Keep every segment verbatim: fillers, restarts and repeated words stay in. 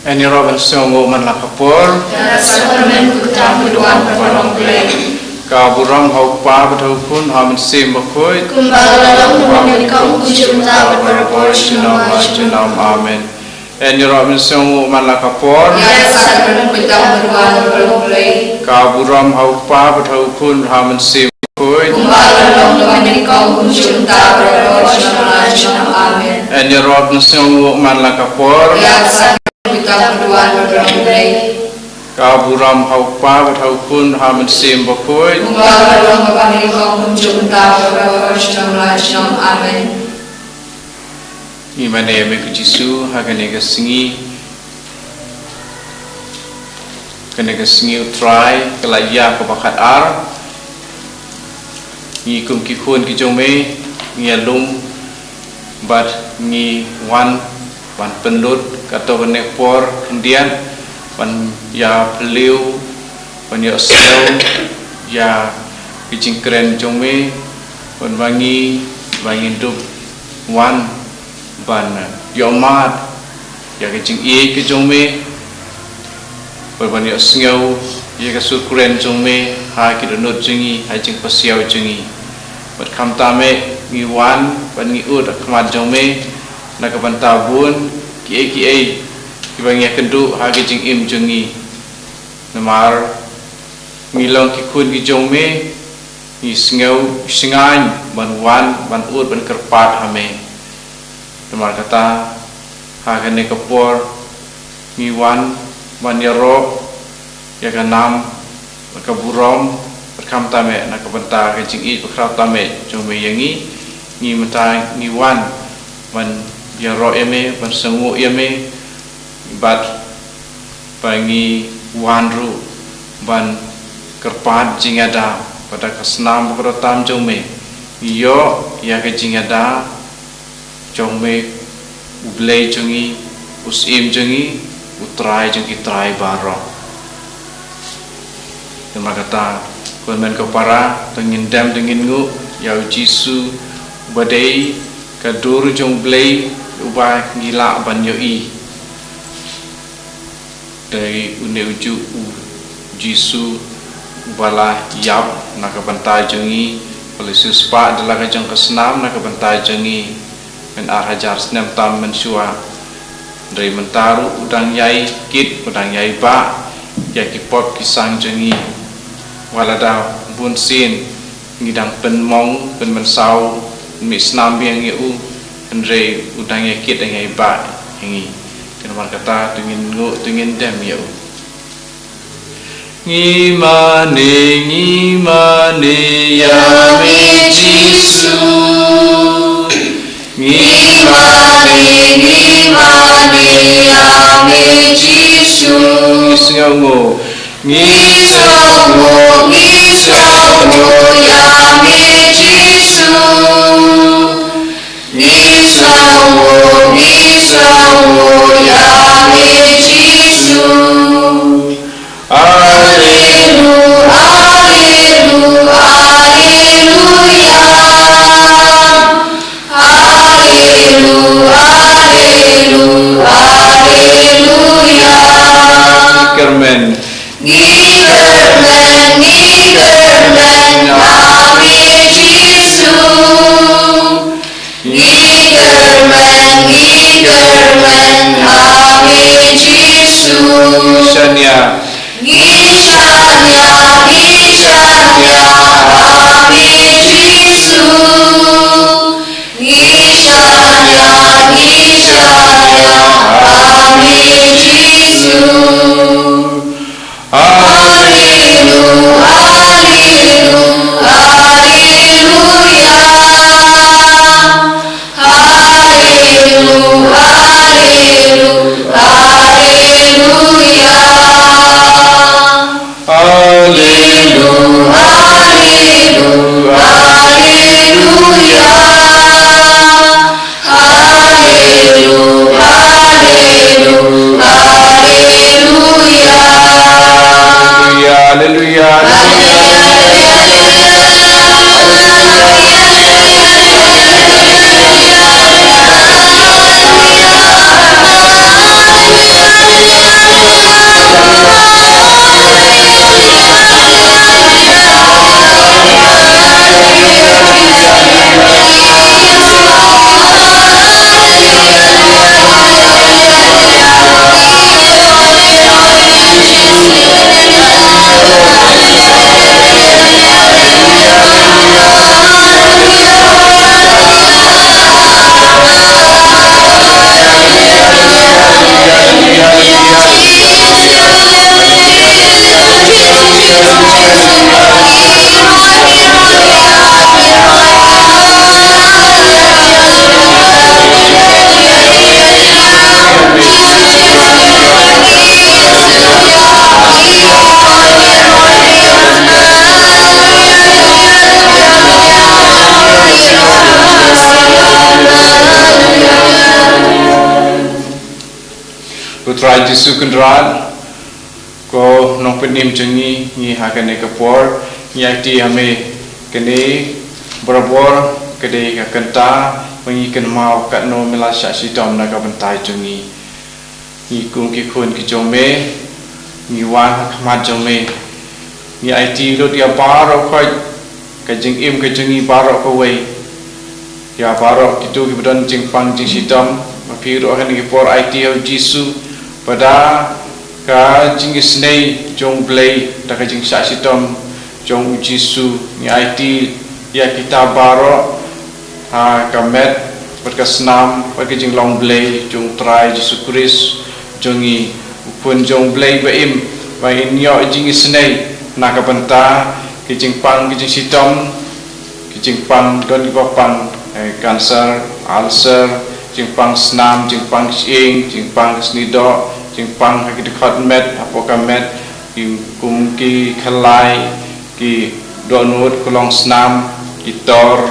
Ngi ïaroh ban sngewnguh man la ka por. Ïa ka sakramen ka baptisma ka duwan baroh Blei. Ka burom ha u Kpa bad ha u Khun, ha u Mynsiem Bakhuid. Kumba ka la long namarkata, kumjuh mynta, bad barabor, junom la junom. Amen. Ngi ïaroh ban sngewnguh man la ka por. Ïa ka sakramen ka baptisma ka duwan baroh Blei. Ka burom ha u Kpa bad ha u Khun, ha u Mynsiem Bakhuid. Kumba ka la long namarkata, kumjuh mynta, bad barabor, junom la junom. Amen. Ngi ïaroh ban sngewnguh man la ka por. Ïa ka sakramen ka baptisma ka duwan baroh Blei. Ka burom ha u Kpa bad ha u Khun, ha u Mynsiem Bakhuid. Kumba ka la long namarkata, kumjuh mynta, bad barabor, junom la junom. Amen. Ngi mane ïa me ko Jisu ha kane ka sngi. Kane ka sngi U Trai ka la ïaid kaba khatar. Ngi kum ki khun ki jong me ngi ïalum bad ngi wan ban pynlut katto katne por khyndiat ban ïa phylliew, ban ïohsngew ïa ki jingkren jong me, ban ba ngi, ba ngin dup wan ban ïohmad ïa ka jingïeit ka jong me, bad ban ïohsngew ïa ka sur kren jong me ha ki dohnud jong ngi, ha jingpasiaw jong ngi. Bad khamtam eh ngi wan bad ngi ud ha khmat jong me na ka bynta bun kiei kiei kiba ngi ïakynduh ha ka jingim jong ngi. Namar ngi long ki khun ki jong me, ngi sngew shngaiñ ban wan, ban ud, ban kyrpad ha me. Namarkata ha kane ka por ngi wan ban ïaroh ïa ka nam, ka burom, bad khamtam eh na ka bynta ka jingïeit bakhraw tam eh jong me ïa ngi. Ngi mynta ngi wan ban ïaroh ïa me, ban sngewnguh ïa me, bad ba ngi wan ruh ban kyrpad jingïada, bad da ka snam bad ka dohnud tam jong me ngi ïoh ïa ka jingïada jong me, U Blei jong ngi, U Syiem jong ngi, U Trai jong ki trai baroh. Namarkata ko hynmen ko para, to ngin dem, to ngin nguh ïa U Jisu, uba dei ka dur jong U Blei uba ngi lah ban ïohi. Dei une ujuh U Jisu uba la ïap na ka bynta jong ngi, uba la siewspah da la ka jong ka snam na ka bynta jong ngi, myn ar hajar snem tam mynshuwa. Hynrei mynta ruh u dang ïai kit, u dang ïai bah ïa ki pop ki sang jong ngi. Wat lada bunsien ngi dang pynmong, pynmynsaw, mih snam biang ïa u, hynrei u dang ïai kit, dang ïai bah ïa ngi. Te namarkata to ngin nguh, to ngin dem ïa u. Ngi mane, ngi mane ïa me Jisu. Ngi mane, ngi mane ïa me Jisu. Ngi sngewnguh. Ngi sngewnguh, ngi sngewnguh ïa me Jisu. Ngi sngewnguh, ngi sngewnguh ïa me Jisu. Alleluia, alleluia, alleluia. Alleluia, alleluia, alleluia. Kyrmen. Ngi kyrmen, ngi kyrmen ha me Jisu. Ngi kyrmen, ngi kyrmen ha me Jisu. Shania. Ngi shania, ngi shania ha me Jisu. Ngi shania, ngi shania ha me Jisu. Alleluia, alleluia, alleluia. Alleluia, alleluia, alleluia. Alleluia, alleluia, alleluia. Alleluia, alleluia, alleluia. Alleluia, alleluia, alleluia. Jisu Kynrad, ko nongpynim jong ngi, ngi ha kane ka por ngi aiti ha me kane barabor ka dei ka kynta ba ngi kynmaw katno me la shah shitom na ka bynta jong ngi. Ngi kum ki khun ki jong me, ngi wan ha khmat jong me. Ngi aiti lut ïa baroh khoit ka jingim ka jong ngi baroh kawei. Ïa baroh kito kiba don jingpang jingshitom, ma phi ruh ha kane ka por aiti ha u Jisu ba da ka jingisynei jong u Blei, da ka jingshah shitom jong u Jisu, ngi aiti ïa kita baroh ha ka met bad ka snam bad ka jinglong Blei jong u Trai Jisu Khrist jong ngi, u Khun jong u Blei ba im, ba in ïoh jingisynei na ka bynta ki jingpang ki jingshitom, ki jingpang, don kiba pang, eh, cancer, ulcer, jingpang snam, jingpang shyieng, jingpang ka snidoh, jingpang ha ki dkhot met, hapoh ka met, ki kum ki khyllai, ki dohnud, ka long snam, ki tor,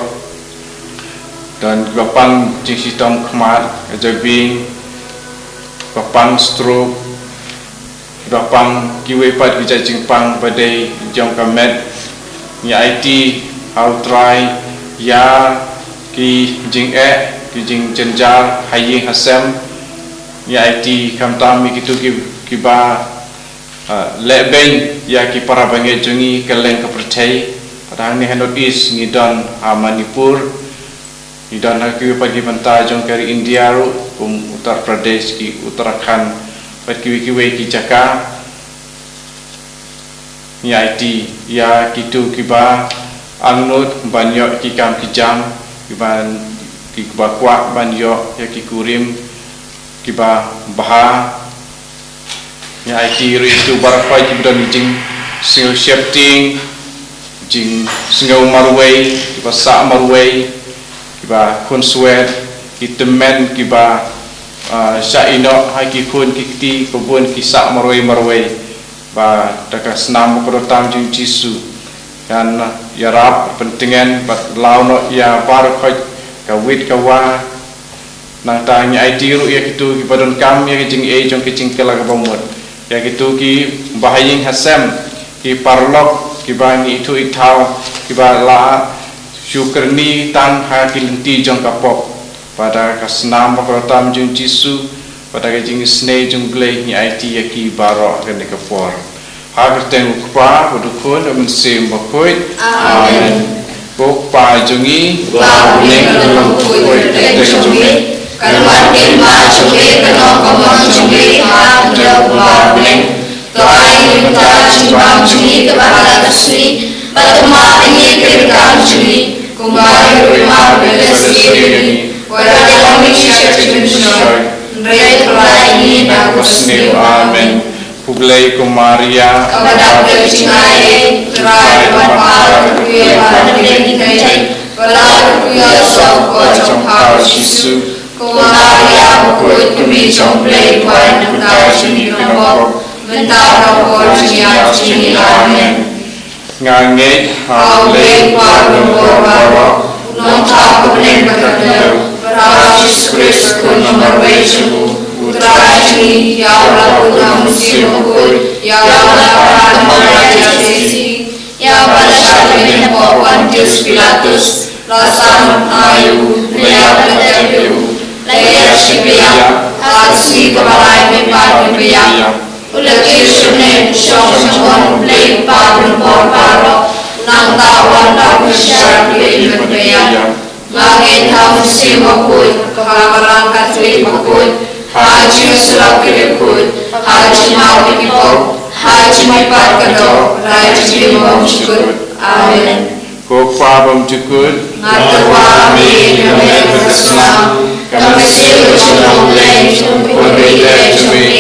don kiba pang jingshitom khmat, ka jabieng, kiba pang stroke, kiba pang kiwei pat ki jait jingpang ba dei jong ka met. Ngi aiti ha u Trai ïa ki jingeh, ki jingjynjar ha ïing ha sem. Ngi aiti khamtam ïa kito ki, kiba, ah, lehbeiñ ïa ki para bangeit jong ngi kylleng ka pyrthei. Pat hangne ha North East ngi don ha Manipur, ngi don ha kiwei pat ki bynta jong ka ri India ruh, kum Uttar Pradesh, ki Uttarakhand, bad kiwei kiwei ki jaka. Ngi aiti ïa kito kiba angnud ban ïoh ki kam ki jam, kiba, kiba kwah ban ïoh ïa ki kurim kiba bha. Ngi aiti ruh ïa kito baroh kiba don jingsngew sheptieng, jingsngew marwei, kiba sah marwei, kiba khunswet, ki tymmen kiba, ah, shah ïehnoh ha ki khun ki kti, kiba bun ki sah marwei marwei. Ba da ka snam ba kordor tam jong u Jisu, ngan ïarap, pyntngen bad law noh ïa baroh khoit, ka wit ka wa. Nangta ngi aiti ruh ïa kito kiba donkam ïa ka jingaiei jong ka jingkylla kaba mut, ïa kito kiba ha ïing ha sem, ki paralok kiba ngi ithuh ithaw, kiba la shu kyrni tang ha ki lynti jong ka pop. Ba da ka snam ba kordor tam jong u Jisu, ba da ka jingisynei jong u Blei, ngi aiti ïa ki baroh ha kane ka por. Ha ka kyrteng u Kpa, bad u Khun, bad u Mynsiem Bakhuid. Amen. Amen. Ko Kpa jong ngi, uba ha bneng, ka long bakhuid ka kyrteng jong me. Kan wan ka hima jong me, kan long ka mon jong me ha ka khyndew kumba ha bneng. To ai ïa ngi mynta ka jingbam jong ngi kaba ha ka sngi, bad to map ïa ngi ki ryngkang jong ngi, kumba ngi ruh ngi map ïa ki ba sngewsih ïa ngi. Wat la ïa ngi sha ka jingpynshoi, hynrei to pynlait ïa ngi na ka basniew. Amen. Khublei ko Maria, kaba dap ka jingaiei, u Trai u don bad phi ha pdeng jong ngi, wat la phi ha ka jong pha u Jisu. Ko Maria bakhuid, ka Mei jong u Blei, pynban na ka bynta jong ngi kiba pop, mynta bad ha ka por jong ka kynnoh jong ngi. Amen. Nga ngeit ha u Blei u Kpa jong ngi baroh, u Nongthaw ka bneng bad ka khyndew, bad ha u Jisu Khrist u Khun ba marwei jong u, u Trai jong ngi, ïa u la kut da u Mynsiem Bakhuid, ïa u la kha da ka Maria Joseph, ïa u la shah beiñ hapoh Pontius Pilatus, la sah marmar ïa u, la ïap bad la tep ïa u, la ïashimbynta, ha ka sngi kaba lai mynba ki ba ïap. U la kiew shane, u shong sha kawang u Blei u Kpa ba lyngkot baroh, u nang wanrah ïa u sha ka bynta kiba ïap. Nga ngeit ha u Mynsiem Bakhuid, ha ka Maria Katholik bakhuid, ha ka jingïasyllok ki riewkhuid, ha ka jingmap ïa ki pop, ha ka jingmihpat ka doh, ha ka jingim bymjukut. Amen. Ko Kpa bymjukut, nga tyrwa ha me, ha ka met bad ka snam, ka mynsiem ka jong u Blei, jong u Khun ba ïeit jong me,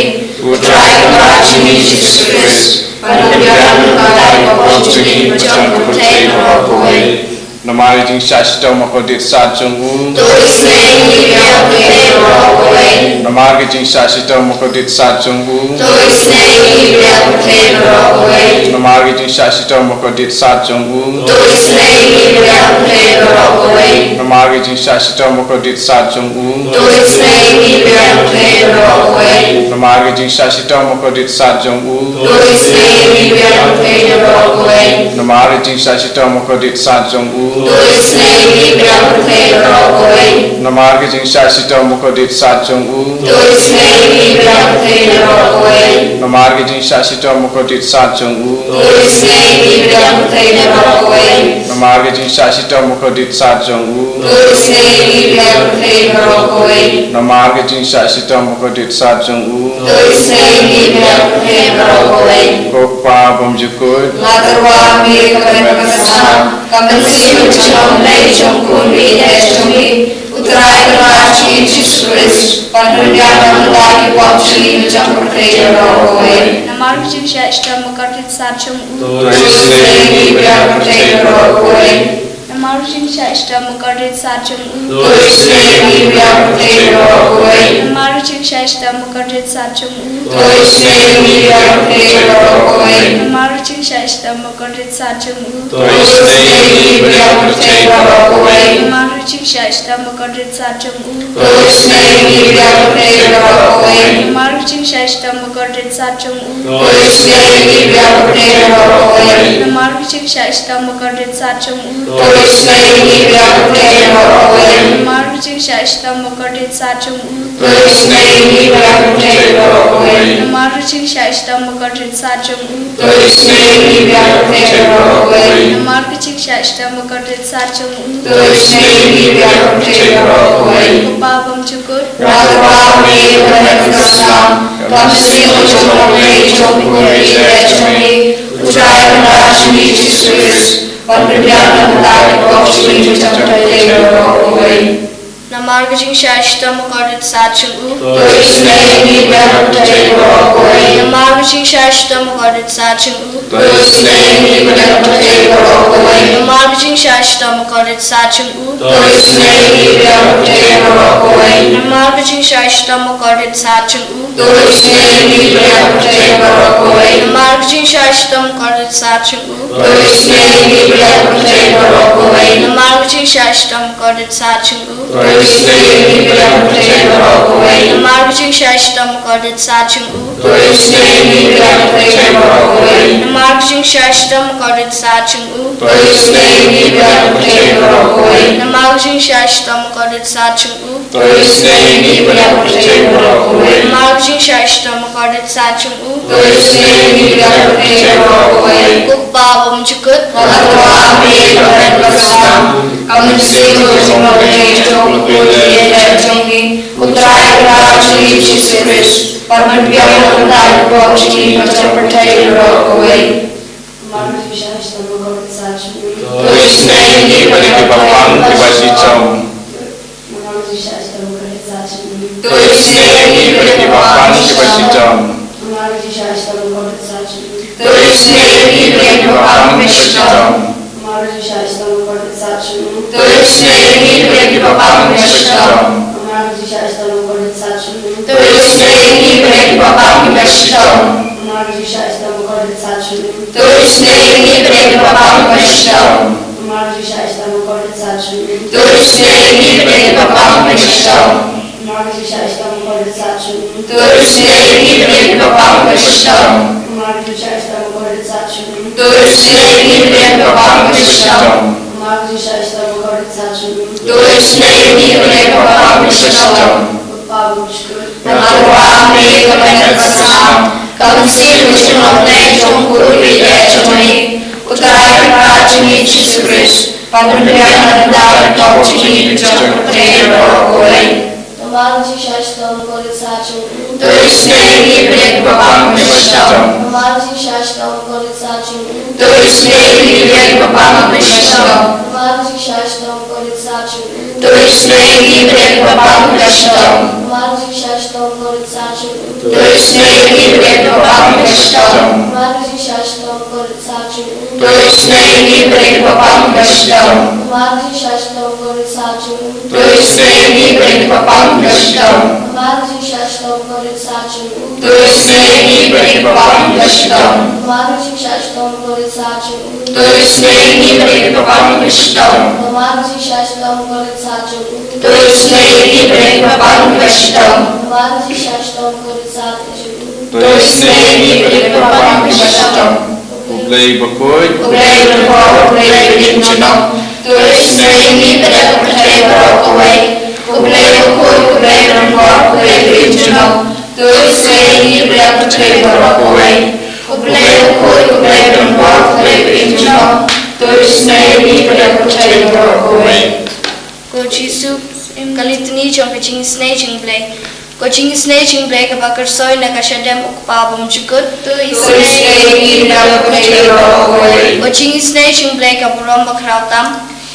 u Trai Kynrad jong ngi Jisu Khrist, ban pynbiang ïa ka batai ka pop jong ngi bad jong ka pyrthei baroh kawei. Namar ka jingshah shitom bakordit sat jong u, to isynei ïa ngi kiba ïap ha ka pyrthei baroh kawei. Namar ka jingshah shitom bakordit sat jong u, to isynei ïa ngi kiba ïap ha ka pyrthei baroh kawei. Namar ka jing Shah shitom ba kordit sat jong u. To isynei ïa ngi ba ïa pyrthei baroh kawei. Namar ka jingshah shitom ba kordit sat jong u. To isynei ïa ngi ba ïa pyrthei baroh kawei. Namar ka jingshah shitom ba kordit sat jong u. To isynei ïa ngi ba ïa pyrthei baroh kawei. Namar ka jingshah shitom ba kordit sat jong u. To isynei ïa ngi ba ïa pyrthei baroh kawei. Namar ka jingshah shitom ba kordit sat jong u. To isynei ïa ngi ba ïa pyrthei baroh kawei. Namar ka jingshah shitom ba kordit sat jong u. To isynei ïa ngi ba ïa pyrthei baroh kawei. Namar ka jingshah shitom ba kordit sat jong u. To isynei ïa ngi ba ïa pyrthei baroh kawei. Namar ka jingshah shitom ba kordit sat jong u. To isynei ïa ngi ba ïa pyrthei baroh kawei. Ko Kpa bymjukut. Nga tyrwa ha me ka met ka snam. Ka mynsiem jong U Trai jong U Kpa jong ngi, U Trai Kynrad jong ngi Jisu Khrist, ban pynbiang na bynta ki pop jong ngi bad jong ka pyrthei baroh kawei. Namar ka jingshah shitom ba kordit sat jong u. To isynei ïa ngi ba ïa pyrthei baroh kawei. Namar ka jingshah shitom ba kordit sat jong u. To isynei ïa ngi ba ïa pyrthei baroh kawei. Namar ka jingshah shitom ba kordit sat jong u. To isynei ïa ngi ba ïa pyrthei baroh kawei. Namar ka jingshah shitom ba kordit sat jong u. To isynei ïa ngi ba ïa pyrthei baroh kawei. Namar ka jingshah shitom ba kordit sat jong u. To isynei ïa ngi ba ïa pyrthei baroh kawei. Namar ka jingshah shitom ba kordit sat jong u. To isynei ïa ngi ba ïa pyrthei baroh kawei. Namar ka jingshah shitom ba kordit sat jong u. To isynei ïa ngi ba ïa pyrthei baroh kawei. Namar ka jingshah shitom ba kordit sat jong u. To isynei ïa ngi ba ïa pyrthei baroh kawei. Namar ka jingshah shitom ba kordit sat jong u. To isynei ïa ngi ba ïa pyrthei baroh kawei. Namar ka jingshah shitom ba kordit sat jong u. To isynei ïa ngi ba ïa pyrthei baroh kawei. Ko Kpa bymjukut. Nga tyrwa ha me ka met ka snam. Ka mynsiem jong U Trai jong U Kpa jong ngi, U Trai Kynrad jong ngi Jisu Khrist, ban pynbiang na bynta ki pop jong ngi bad jong ka pyrthei baroh kawei. Namar ka jingshah shitom ba kordit sat jong u. To isynei ïa ngi ba ïa pyrthei baroh kawei. Namar ka jingshah shitom ba kordit sat jong u. To isynei ïa ngi ba ïa pyrthei baroh kawei. Namar ka jingshah shitom ba kordit sat jong u. To isynei ïa ngi ba ïa pyrthei baroh kawei. Namar ka jingshah shitom ba kordit sat jong u. To isynei ïa ngi ba ïa pyrthei baroh kawei. Namar ka jingshah shitom ba kordit sat jong u. To isynei ïa ngi ba ïa pyrthei baroh kawei. Namar ka jingshah shitom ba kordit sat jong u. To isynei ïa ngi ba ïa pyrthei baroh kawei. Namar ka jingshah shitom ba kordit sat jong u. To isynei ïa ngi ba ïa pyrthei baroh kawei. Namar ka jingshah shitom ba kordit sat jong u. To isynei ïa ngi ba ïa pyrthei baroh kawei. Namar ka jingshah shitom ba kordit sat jong u. To isynei ïa ngi ba ïa pyrthei baroh kawei. Namar ka jingshah shitom ba kordit sat jong u. To isynei ïa ngi ba ïa pyrthei baroh kawei. Ko Kpa bymjukut. Nga tyrwa ha me ka met ka snam. Ka mynsiem jong U Trai jong U Kpa jong ngi, U Trai Kynrad jong ngi Jisu Khrist, ban pynbiang na bynta ki pop jong ngi bad jong ka pyrthei baroh kawei. Namar ka jingshah shitom ba kordit sat jong u. To isynei ïa ngi bad ïa ki bapang kiba shitom. Namar ka jingshah shitom ba kordit sat jong u. To isynei ïa ngi bad ïa ki bapang kiba shitom. Namar ka jingshah shitom ba kordit sat jong u. To isynei ïa ngi bad ïa ki bapang kiba shitom. Namar ka jingshah shitom ba kordit sat jong u. To isynei ïa ngi bad ïa ki bapang kiba shitom. Namar ka jingshah shitom ba kordit sat jong u. To isynei ïa ngi bad ïa ki bapang kiba shitom. Namar ka jingshah shitom ba kordit sat jong u. To isynei ïa ngi bad ïa ki bapang kiba shitom. Namar ka jingshah shitom ba kordit sat jong u. To isynei ïa ngi bad ïa ki bapang kiba shitom. Namar ka jingshah shitom ba kordit sat jong u. To isynei ïa ngi bad ïa ki bapang kiba shitom. Namar ka jingshah shitom ba kordit sat jong u. To isynei ïa ngi bad ïa ki bapang kiba shitom. Namar ka jingshah shitom ba kordit sat jong u. To isynei ïa ngi bad ïa ki bapang kiba shitom. Ko Kpa bymjukut. Nga tyrwa ha me ka met ka snam. Ka mynsiem jong U Trai jong U Kpa jong ngi, U Trai Kynrad jong ngi Jisu Khrist, ban pynbiang na bynta ki pop jong ngi bad jong ka pyrthei baroh kawei. Namar ka jingshah shitom ba kordit sat jong u. To isynei ïa ngi bad ïa ki bapang kiba shitom. Namar ka jingshah shitom ba kordit sat jong u. To isynei ïa ngi bad ïa ki bapang kiba shitom. Namar ka jingshah shitom ba kordit sat jong u. To isynei ïa ngi bad ïa ki bapang kiba shitom. Namar ka jingshah shitom ba kordit sat jong u. To isynei ïa ngi bad ïa ki bapang kiba shitom. Namar ka jingshah shitom ba kordit sat jong u. To isynei ïa ngi bad ïa ki bapang kiba shitom. Namar ka jingshah shitom ba kordit sat jong u. To isynei ïa ngi bad ïa ki bapang kiba shitom. Namar ka jingshah shitom ba kordit sat jong u. To isynei ïa ngi ba dei kiba pang kiba shitom. Namar ka jingshah shitom ka rit sah jong u. To isynei ïa ngi ba dei kiba pang kiba shitom. Namar ka jingshah shitom ka rit sah jong u. To isynei ïa ngi ba dei kiba pang kiba shitom. Namar ka jingshah shitom ka rit sah jong u. To isynei ïa ngi ba dei kiba pang kiba shitom. U Blei bakhuid, u Blei ba lyngkor, u Blei ba im junom. To isynei ïa ngi ba dei ka pyrthei baroh kawei. U Blei bakhuid, u Blei ba lyngkor, u Blei ba im junom. To isynei ïa ngi ba dei ka pyrthei baroh kawei. U Blei bakhuid, u Blei ba lyngkor, u Blei ba im junom. To isynei ïa ngi ba dei ka pyrthei baroh kawei. Ko Jisu, ka litany jong ka jingisynei jong u Blei. Ko jingisynei jong u Blei kaba kyrsoi na ka shadem u Kpa bymjukut. To isynei ïa ngi ba dei ka pyrthei baroh kawei. Ko jingisynei jong u Blei ka burom bakhraw tam.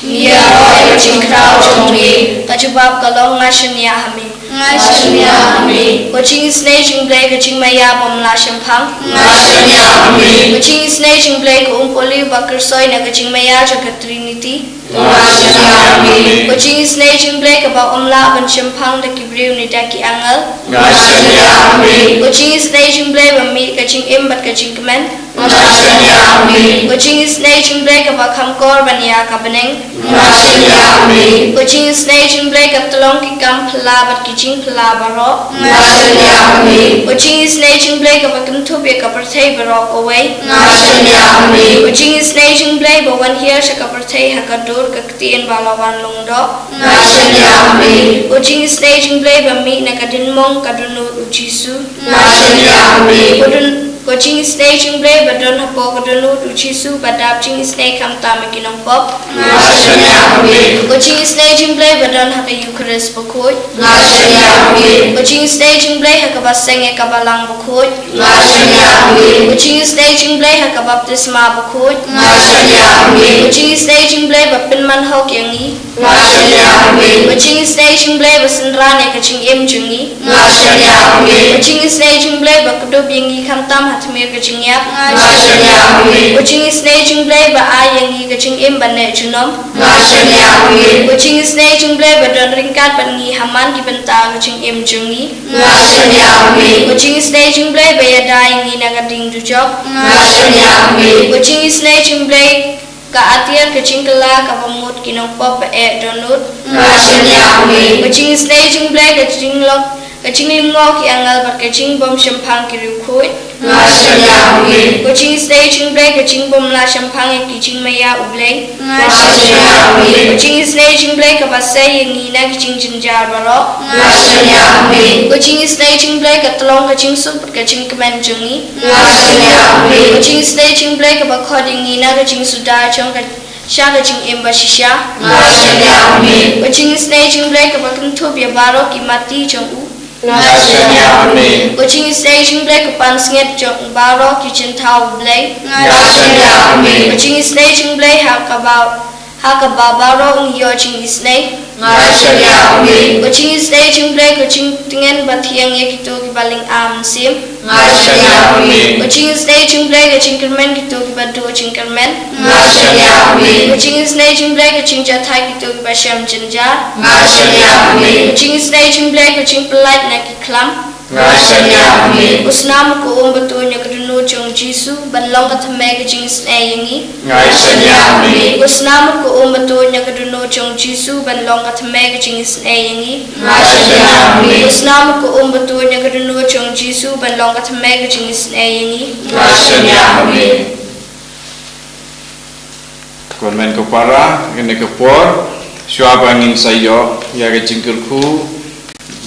Ngi ïaroh ïa ka jingkhraw jong me. Ka jubab ka long nga shaniah ha me. Nga shaniah ha me. Ko jingisynei jong u Blei ka jingmaïa bym lah shemphang. Nga shaniah ha me. Ko jingisynei jong u Blei ka umpohliew ba kyrsoi na ka jingmaïa jong ka Trinity. Nga shaniah ha me. Ko jingisynei jong u Blei kaba ym lah ban shemphang da ki briew ne da ki angel. Nga shaniah ha me. Ko jingisynei jong u Blei ba mih ka jingim bad ka jingkmen. Nga shaniah ha me. Ko jingisynei jong u Blei kaba kham kor ban ïa ka bneng. Nga shaniah ha me. Ko jingisynei jong u Blei ka tyllong ki kam phylla bad ki jingphylla baroh. Nga shaniah ha me. Ko jingisynei jong u Blei kaba kynthup ïa ka pyrthei baroh kawei. Nga shaniah ha me. Ko jingisynei jong u Blei ba wan hiar sha ka pyrthei ha ka dur ka ktien ba la wan lyngdoh. Nga shaniah ha me. Ko jingisynei jong u Blei ba mih na ka diengmong ka dohnud u Jisu. Nga shaniah ha me. Ko don, ko jingisynei jong u Blei ba don hapoh ka dohnud u Jisu ba dap jingisynei khamtam ïa ki nongpop. Nga shaniah ha me. Ko jingisynei jong u Blei ba don ha ka Eukharist bakhuid. Nga shaniah ha me. Ko jingisynei jong u Blei ha kaba seng ïa ka balang bakhuid. Nga shaniah ha me. Ko jingisynei jong u Blei ha ka baptisma bakhuid. Nga shaniah ha me. Ko jingisynei jong u Blei ba pynman hok ïa ngi. Nga shaniah ha me. Ko jingisynei jong u Blei ba synran ïa ka jingim jong ngi. Nga shaniah ha me. Ko jingisynei jong u Blei ba kdup ïa ngi khamtam ha tmier ka jingïap. Nga shaniah ha me. Ko jingisynei jong u Blei ba ai ïa ngi ka jingim ban neh junom. Nga shaniah ha me. Ko jingisynei jong u Blei ba don ryngkat bad ngi ha man ki bynta ka jingim jong ngi. Nga shaniah ha me. Ko jingisynei jong u Blei ba ïada ïa ngi na ka ding dujok. Nga shaniah ha me. Ko jingisynei jong u Blei ka atiar ka jingkylla kaba mut ki nongpop ba eh dohnud. Nga shaniah ha me. Ko jingisynei jong u Blei ka jinglong, ka jinglyngngoh ki angel bad ka jingbym shemphang ki riewkhuid. Nga shaniah ha me. Ko jingisynei jong u Blei ka jingbym lah shemphang ïa ki jingmaïa u Blei. Nga shaniah ha me. Ko jingisynei jong u Blei kaba sei ïa ngi na ki jingjynjar baroh. Nga shaniah ha me. Ko jingisynei jong u Blei ka tyllong ka jingsuk bad ka jingkmen jong ngi. Nga shaniah ha me. Ko jingisynei jong u Blei kaba khot ïa ngi na ka jingsuda jong ka sha ka jingim ba shisha. Nga shaniah ha me. Ko jingisynei jong u Blei kaba kynthup ïa baroh ki matti jong u. Nga shaniah ha me. Ko jingisynei jong u Blei ka pansngiat jong baroh ki jingthaw u Blei. Nga shaniah ha me. Ko jingisynei jong u Blei ha kaba, ha kaba baroh ngi ïoh jingisynei. Nga shaniah ha me. Ko jingisynei jong u Blei ka jingtngen ba thiang ïa kito kiba lynga mynsiem. Nga shaniah ha me. Ko jingisynei jong u Blei ka jingkyrmen kito kiba duh jingkyrmen. Nga shaniah ha me. Ko jingisynei jong u Blei ka jingjahthait kito kiba shem jynjar. Nga shaniah ha me. Ko jingisynei jong u Blei ka jingpyllait na ki khlam. Nga shaniah ha me. U snam u khuid um ba tuid na ka dohnud jong u Jisu ban long ka thymmai ka jingisynei ïa ngi. Nga shaniah ha me. U snam u khuid um ba tuid na ka dohnud jong u Jisu ban long ka thymmai ka jingisynei ïa ngi. Nga shaniah ha me. U snam u khuid um ba tuid na ka dohnud jong u Jisu ban long ka thymmai ka jingisynei ïa ngi. Nga shaniah ha me. Ko hynmen ko para, kane ka por, shuwa ba ngin sa ïoh ïa ka jingkyrkhu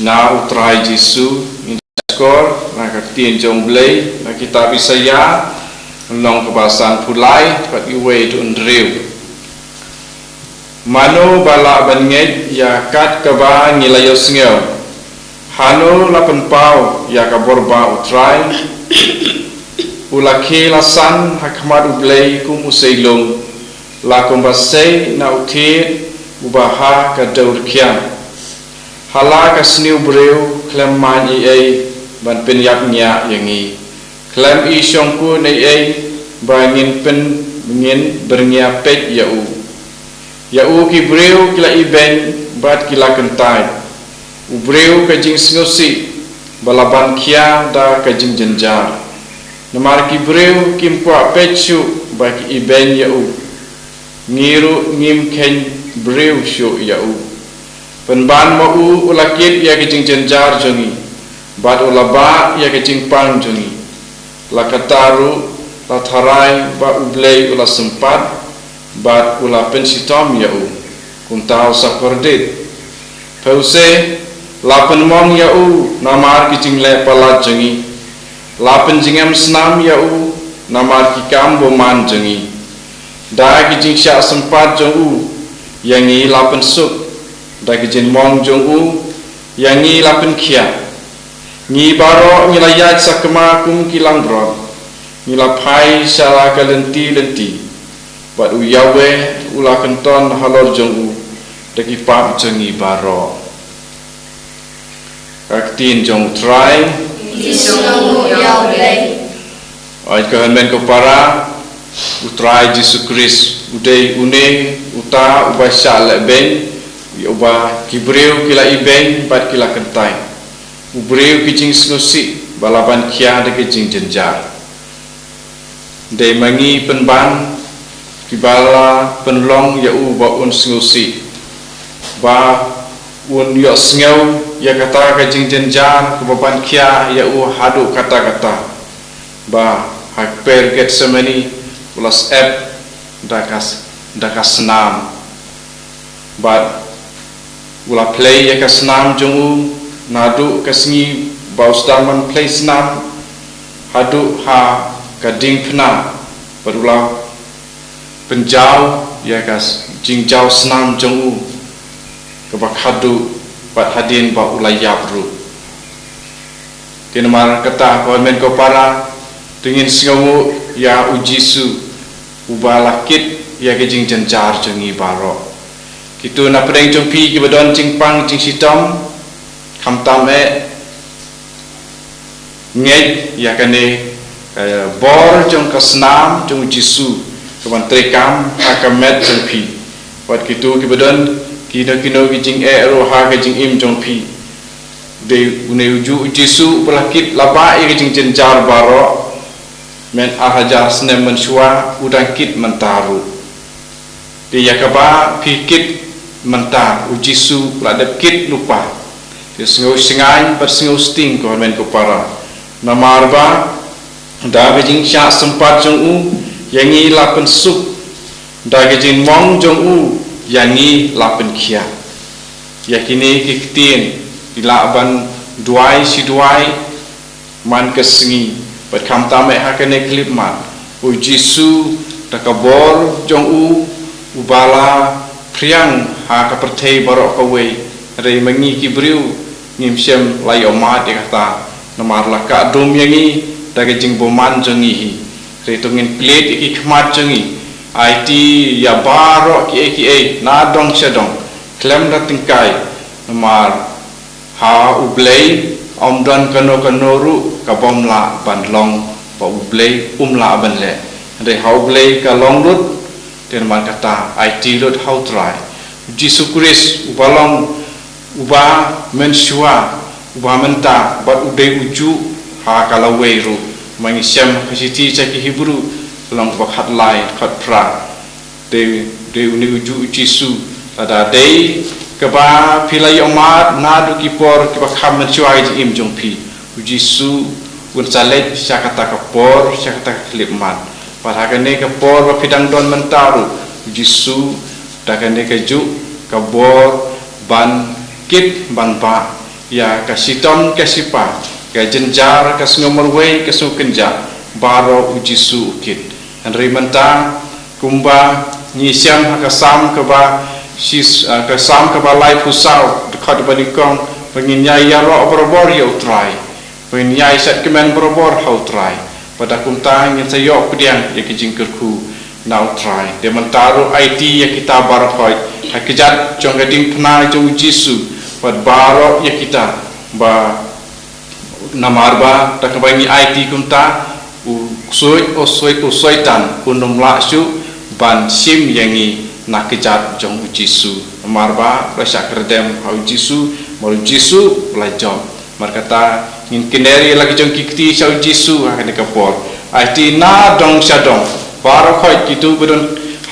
na u Trai Jisu, ngin sa shkor na ka ktien jong u Blei, na kitab Isaïah, lynnong kaba sanphew lai, dkhot uwei haduh hynriew. Mano ba lah ban ngeit ïa kat kaba ngi la ïohsngew? Hano la pynpaw ïa ka bor ba u Trai? U la khie la san ha khmat u Blei kum u seilung, la kumba sei na u thied uba ha ka dewrkhiang. Ha la ka sniew briew khlem main ei ei ban pynïap ñiah ïa ngi. Khlem i shongkun ei ei ba ngin pyn, ngin byrngia peit ïa u. Ïa u ki briew ki la ibeiñ bad ki la kyntait. U briew ka jingsngewsih, ba la ban khia da ka jingjynjar. Namar ki briew kim kwah peit shuh ba ki ibeiñ ïa u, ngi ruh ngim kheiñ briew shuh ïa u. Pynban ma u u la kit ïa ka jingjynjar jong ngi, bad u la bah ïa ka jingpang jong ngi. La katta ruh la tharai ba U Blei u la sympat bad u la pynshitom ïa u. Kumta u sa kordit. Phi u se, la pynmong ïa u namar ki jingleh palat jong ngi. La pynjngem snam ïa u namar ki kam bymman jong ngi. Da ki jingshah sympat jong u ïa ngi la pynsuk. Da ki jingmong jong u ïa ngi la pynkhiah. Ngi baroh ngi la ïaid sakma kum ki langbrot. Ngi la phai sha la ka lynti lynti. Bad u Yahweh u la kynton halor jong u da ki pap jong ngi baroh. Ka ktien jong U Trai. Ngi sngewnguh ïa U Blei. Oi ko hynmen ko para, U Trai Jisu Khrist u dei une uta uba shah leh beiñ, uba ki briew ki la ibeiñ bad ki la kyntait. U briew ki jingsngewsih ba la ban khia da ki jingjynjar. Dei ma ngi pynban kiba la pynlong ïa u ba un sngewsih, ba un ïohsngew ïa kata ka jingjynjar kaba ban khia ïa u haduh katta katta. Ba ha kper Gethsemane u la sep da ka, da ka snam. Bad u la plie ïa ka snam jong u naduh ka sngi ba u sdang ban plie snam haduh ha ka diengphna. Bad u la pynjaw ïa ka s-, jingjaw snam jong u kaba khadduh bad hadien ba u la ïap ruh. Te namar kata ko hynmen ko para, to ngin sngewnguh ïa U Jisu uba la kit ïa ka jingjynjar jong ngi baroh. Kito na pdeng jong phi kiba don jingpang jingshitom, khamtam eh ngeit ïa kane ka bor jong ka snam jong U Jisu kaban treikam ha ka met jong phi. Wat kito kiba don kino kino ki jingeh ruh ha ka jingim jong phi. Dei une ujuh U Jisu uba la kit la bah ïa ka jingjynjar baroh. Myn ar hajar snem mynshuwa u dang kit mynta ruh. Te ïa kaba phi kit mynta U Jisu la dep kit lypa. Te sngew shngaiñ bad sngew sting ko hynmen ko para. Namar ba da ka jingshah sympat jong u ïa ngi la pynsuk. Da ka jingmong jong u ïa ngi la pynkhiah. Ïa kine ki ktien ngi lah ban duwai shi duwai man ka sngi bad khamtam eh ha kane ka khyllipmat. U Jisu da ka bor jong u uba la phriang ha ka pyrthei baroh kawei. Hynrei ma ngi ki briew ngim shym la ïohmad ïa kata namar la kah dum ïa ngi da ka jingbymman jong ngi hi. Hynrei to ngin plie ïa ki khmat jong ngi, aiti ïa baroh kiei kiei na dong sha dong khlem da tyngkai. Namar ha U Blei ym don kano kano ruh ka bym lah ban long ba U Blei um lah ban leh. Hynrei ha U Blei ka long lut. Te namar kata aiti lut ha U Trai. U Jisu Khrist uba long uba mynshuwa, uba mynta bad u dei ujuh ha ka lawei ruh. Ma ngi shem ha ka shithi sha ki Hebru ka lynnong kaba khatlai, khatphra. Dei, dei une ujuh U Jisu. Lada dei kaba phi la ïohmad naduh ki por kiba kham mynshuwa ha ka jingim jong phi, U Jisu un sa leit sha kata ka por, sha kata ka khyllipmat. Bad ha kane ka por ba phi dang don mynta ruh, U Jisu da kane kajuh ka bor ban kit ban bah ïa ka shitom ka shipa, ka jynjar, ka sngew marwei, ka sngew kynjah, baroh U Jisu u kit. Hynrei mynta kumba ngi shem ha ka Salm kaba shis-, ah, ka Salm kaba laiphew saw, dkhot ba nyngkong, ba ngin ïai ïaroh barabor ïa U Trai. Ba ngin ïai shet kmen barabor ha U Trai. Bad da kumta ngin sa ïoh pdiang ïa ki jingkyrkhu na U Trai. Te mynta ruh aiti ïa kita baroh khoit ha kjat jong ka diengphna jong U Jisu. Bad baroh ïa kita ba namar ba da kaba ngi aiti kumta u ksuid, u ksuid, u Soitan un ym lah shuh ban shim ïa ngi na kjat jong U Jisu. Namar ba la shah kyrdem ha U Jisu, namar U Jisu u la jop. Namar kata Ngin kner ïa la ki jong ki kti sha u Jisu ha kane ka por. Aiti na dong sha dong, baroh khoit kito ba don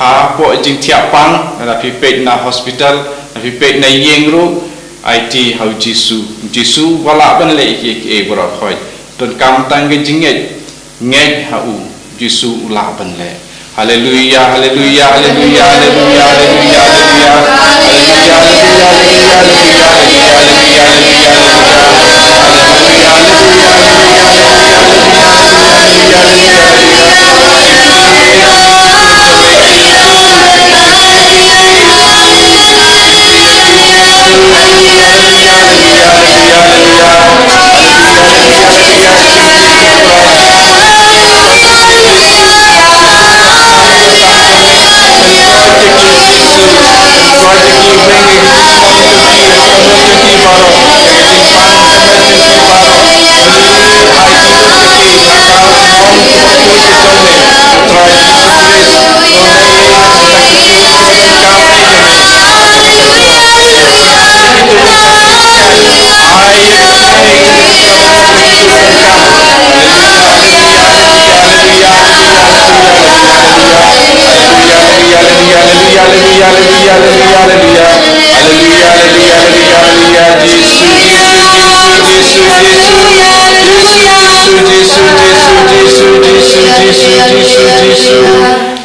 hapoh jingthiah pang, lada phi peit na hospital, lada phi peit na ïing ruh, aiti ha u Jisu. U Jisu u lah ban leh ïa kiei kiei baroh khoit. Donkam tang ka jingngeit, ngeit ha u. Jisu u lah ban leh. Haleluia, haleluia, haleluia, haleluia, haleluia, haleluia.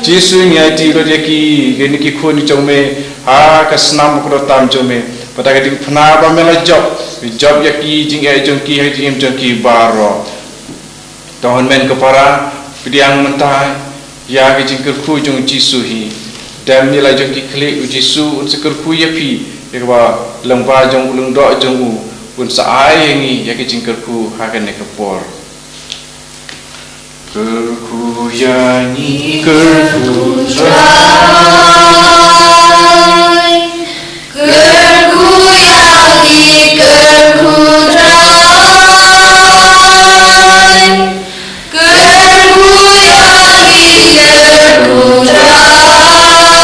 Jisu, ngi aiti lut ïa ki, kine ki khun jong me, ha ka snam ba kordor tam jong me. Bad da ka jingphna ba me la jop, jop ïa ki jingeh jong ki, ha ka jingim jong ki baroh. To hynmen ko para, pdiang mynta ïa ka jingkyrkhu jong u Jisu hi. Dem ïa la jong ki khlieh, u Jisu un sa kyrkhu ïa phi, ïa kaba lyngba jong u lyngdoh jong u, un sa ai ïa ngi ïa ka jingkyrkhu ha kane ka por. Kyrkhu ïa ngi, kyrkhu Trai. Kyrkhu ïa ngi, kyrkhu Trai. Kyrkhu ïa ngi, kyrkhu Trai.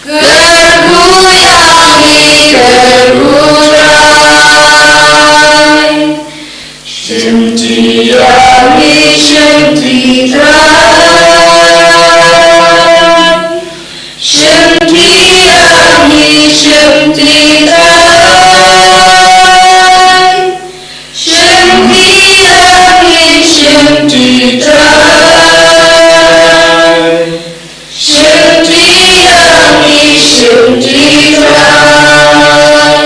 Kyrkhu ïa ngi, kyrkhu Trai. Shimti ïa ngi, shimti Trai. Shimti ïa ngi, shimti Trai. Shimti ïa ngi, shimti Trai. Shimti ïa ngi, shimti Trai.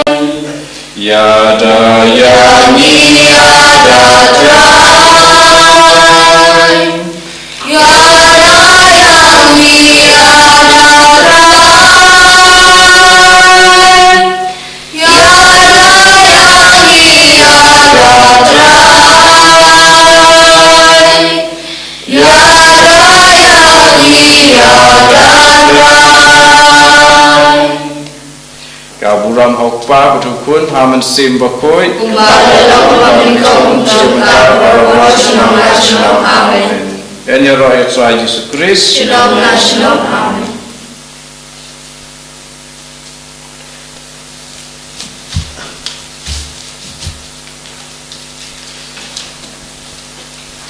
Ïada ïa ngi, ïada Trai. Ïada ïa ngi, ïada Trai. Ïada ïa ngi, ïada Trai. Ïada ïa ngi, ïada Trai. Ka burom ha u Kpa bad u Khun, ha u Mynsiem Bakhuid. Kumba la long, kumba mynta, kumba mynta, baroh baroh, shalom la shalom. Amen. Amen. Ïaroh ïa u Trai Jisu Khrist. Shalom la shalom. Amen.